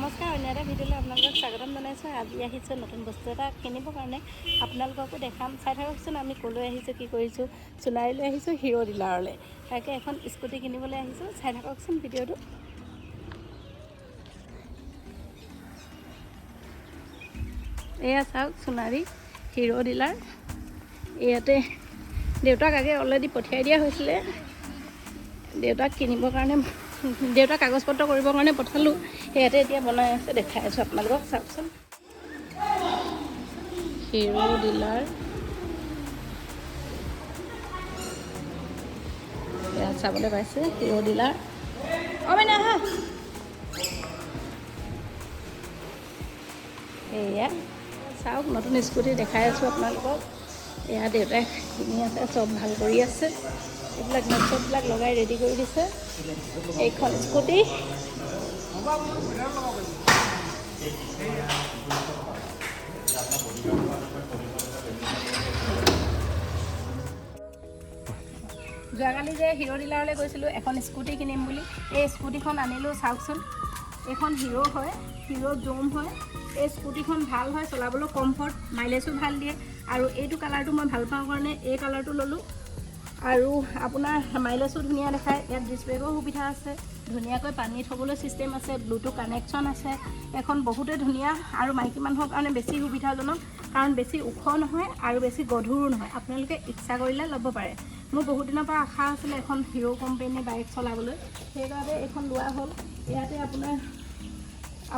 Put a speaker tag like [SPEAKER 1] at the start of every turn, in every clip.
[SPEAKER 1] নমস্কাৰ, অন্য এটা ভিডিঅ'লৈ আপোনালোকক স্বাগতম জনাইছোঁ। আজি আহিছোঁ নতুন বস্তু এটা কিনিবৰ কাৰণে, আপোনালোককো দেখাম। চাই থাককচোন আমি ক'লৈ আহিছোঁ, কি কৰিছোঁ। সোণাৰীলৈ আহিছোঁ, হিৰ' ডিলাৰলৈ। তাকে এখন স্কুটি কিনিবলৈ আহিছোঁ। চাই থাককচোন ভিডিঅ'টো। এয়া চাওক, সোণাৰী হিৰ' ডিলাৰ। ইয়াতে দেউতাক আগে অলৰেডি পঠিয়াই দিয়া হৈছিলে। দেউতাক কিনিবৰ কাৰণে, দেউতাক কাগজ পত্ৰ কৰিবৰ কাৰণে পঠালোঁ। ইয়াতে এতিয়া বনাই আছে, দেখাই আছোঁ আপোনালোকক, চাওকচোন। হিৰ' ডিলাৰ ইয়াত চাবলৈ পাইছে, হিৰ' ডিলাৰ। অ' মাইনা, আহা। এয়া চাওক, নতুন স্কুটি দেখাই আছোঁ আপোনালোকক। এয়া দেউতাই কিনি আছে, চব ভাল কৰি আছে। এইবিলাক নট চটবিলাক লগাই ৰেডি কৰি দিছে এইখন স্কুটি। যোৱাকালি যে হিৰ' ডিলাৰলৈ গৈছিলোঁ এখন স্কুটি কিনিম বুলি, এই স্কুটিখন আনিলোঁ। চাওকচোন, এইখন হিৰ' হয়, হিৰ' জোম হয়। এই স্কুটিখন ভাল হয়, চলাবলৈ কমফৰ্ট, মাইলেজো ভাল দিয়ে। আৰু এইটো কালাৰটো মই ভাল পাওঁ কাৰণে এই কালাৰটো ল'লোঁ। আৰু আপোনাৰ মাইলেজো ধুনীয়া দেখায়। ইয়াত ডিছ ব্ৰেকৰ সুবিধা আছে, ধুনীয়াকৈ পানী থ'বলৈ ছিষ্টেম আছে, ব্লুটুথ কানেকশ্যন আছে। এখন বহুতেই ধুনীয়া আৰু মাইকী মানুহৰ কাৰণে বেছি সুবিধাজনক, কাৰণ বেছি ওখ নহয় আৰু বেছি গধুৰো নহয়। আপোনালোকে ইচ্ছা কৰিলে ল'ব পাৰে। মোৰ বহুত দিনৰ পৰা আশা আছিলে এখন হিৰ' কোম্পেনীৰ বাইক চলাবলৈ, সেইবাবে এইখন লোৱা হ'ল। ইয়াতে আপোনাৰ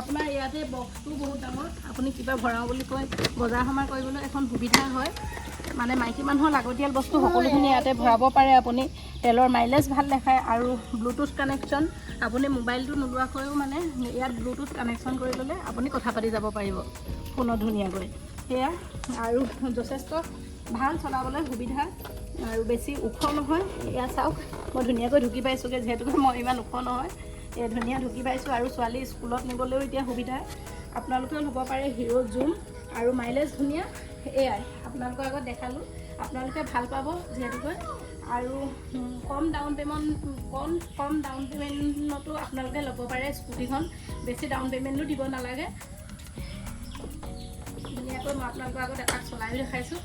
[SPEAKER 1] আপোনাৰ ইয়াতে বক্সটো বহুত ডাঙৰ। আপুনি কিবা ভৰাওঁ বুলি কয়, বজাৰ সমাৰ কৰিবলৈ এখন সুবিধা হয়। মানে মাইকী মানুহৰ লাগতিয়াল বস্তু সকলোখিনি ইয়াতে ভৰাব পাৰে আপুনি। তেলৰ মাইলেজ ভাল দেখায় আৰু ব্লুটুথ কানেকশ্যন, আপুনি মোবাইলটো নোলোৱাকৈও মানে ইয়াত ব্লুটুথ কানেকশ্যন কৰি ল'লে আপুনি কথা পাতি যাব পাৰিব ফোনত ধুনীয়াকৈ। সেয়া আৰু যথেষ্ট ভাল, চলাবলৈ সুবিধা আৰু বেছি ওখ নহয়। এয়া চাওক, মই ধুনীয়াকৈ ঢুকি পাইছোঁগৈ, যিহেতুকে মই ইমান ওখ নহয়। এই ধুনীয়া ঢুকি পাইছোঁ আৰু ছোৱালী স্কুলত নিবলৈও এতিয়া সুবিধা। আপোনালোকেও ল'ব পাৰে হিৰ' জুম আৰু মাইলেজ ধুনীয়া। এয়াই আপোনালোকৰ আগত দেখালোঁ, আপোনালোকে ভাল পাব যিহেতুকে। আৰু কম ডাউন পে'মেণ্টতো আপোনালোকে ল'ব পাৰে স্কুটিখন। বেছি ডাউন পে'মেণ্টো দিব নালাগে। ধুনীয়াকৈ মই আপোনালোকৰ আগত এপাক চলায়ো দেখাইছোঁ,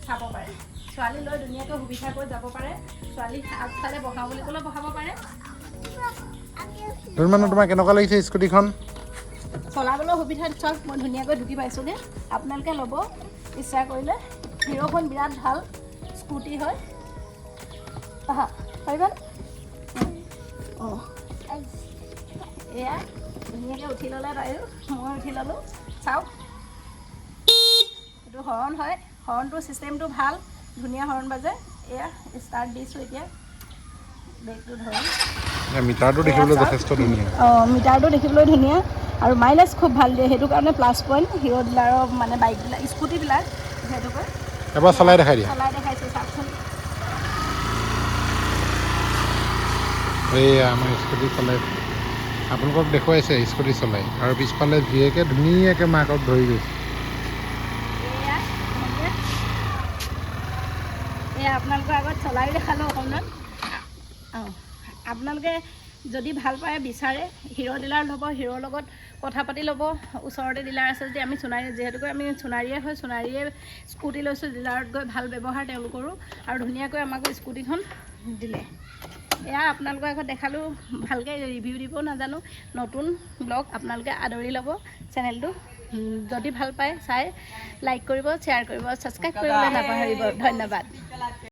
[SPEAKER 1] চাব পাৰে। ছোৱালী লৈ ধুনীয়াকৈ সুবিধাকৈ যাব পাৰে। ছোৱালী আগফালে বহাওঁ বুলি ক'লেও বহাব পাৰে।
[SPEAKER 2] ধুনমানো, তোমাৰ কেনেকুৱা লাগিছে স্কুটিখন?
[SPEAKER 1] চলাবলৈ সুবিধা, চাওক, মই ধুনীয়াকৈ ঢুকি পাইছোঁগৈ। আপোনালোকে ল'ব ইচ্ছা কৰিলে, হিৰ'খন বিৰাট ভাল স্কুটি হয়। আহা, পাৰিবা? অঁ, এয়া ধুনীয়াকৈ উঠি ল'লে তাইও, মই উঠি ল'লোঁ। চাওক, এইটো হৰণ হয়। হৰণটোৰ ছিষ্টেমটো ভাল, ধুনীয়া হৰণ বাজে। এয়া ষ্টাৰ্ট দিছোঁ, এতিয়া ব্ৰেকটো ধৰিম।
[SPEAKER 2] মিটাৰটো দেখিবলৈ যথেষ্ট ধুনীয়া।
[SPEAKER 1] অঁ, মিটাৰটো দেখিবলৈ ধুনীয়া আৰু মাইলেজ খুব ভাল দিয়ে, সেইটো কাৰণে প্লাছ পইণ্ট হিৰ' ডিলাৰৰ মানে বাইকবিলাক, স্কুটিবিলাক যিহেতুকে।
[SPEAKER 2] এবাৰ চলাই দেখাই দিয়া।
[SPEAKER 1] চলাই দেখাইছোঁ, চাওকচোন।
[SPEAKER 2] এইয়া আমাৰ স্কুটি চলাই আপোনালোকক দেখুৱাইছে, স্কুটি চলাই। আৰু পিছফালে জীয়েকে ধুনীয়াকৈ মাকক ধৰি গৈছে।
[SPEAKER 1] এয়া ধুনীয়া। এয়া আপোনালোকৰ আগত চলায়ো দেখালোঁ অকণমান। অঁ, আপোনালোকে যদি ভাল পায়, বিচাৰে, হিৰ' ডিলাৰ ল'ব, হিৰ'ৰ লগত কথা পাতি ল'ব। ওচৰতে ডিলাৰ আছে যদি, আমি সোণাৰী যিহেতুকে আমি সোণাৰীয়ে হয়, সোণাৰীয়ে স্কুটি লৈছোঁ। ডিলাৰত গৈ ভাল ব্যৱহাৰ তেওঁলোকৰো আৰু ধুনীয়াকৈ আমাকো স্কুটিখন দিলে। এয়া আপোনালোকৰ আগত দেখালোঁ। ভালকৈ ৰিভিউ দিব নাজানো। নতুন ব্লগ, আপোনালোকে আদৰি ল'ব চেনেলটো। যদি ভাল পায় চাই, লাইক কৰিব, শ্বেয়াৰ কৰিব, ছাবস্ক্ৰাইব কৰিবলৈ নাপাহৰিব। ধন্যবাদ।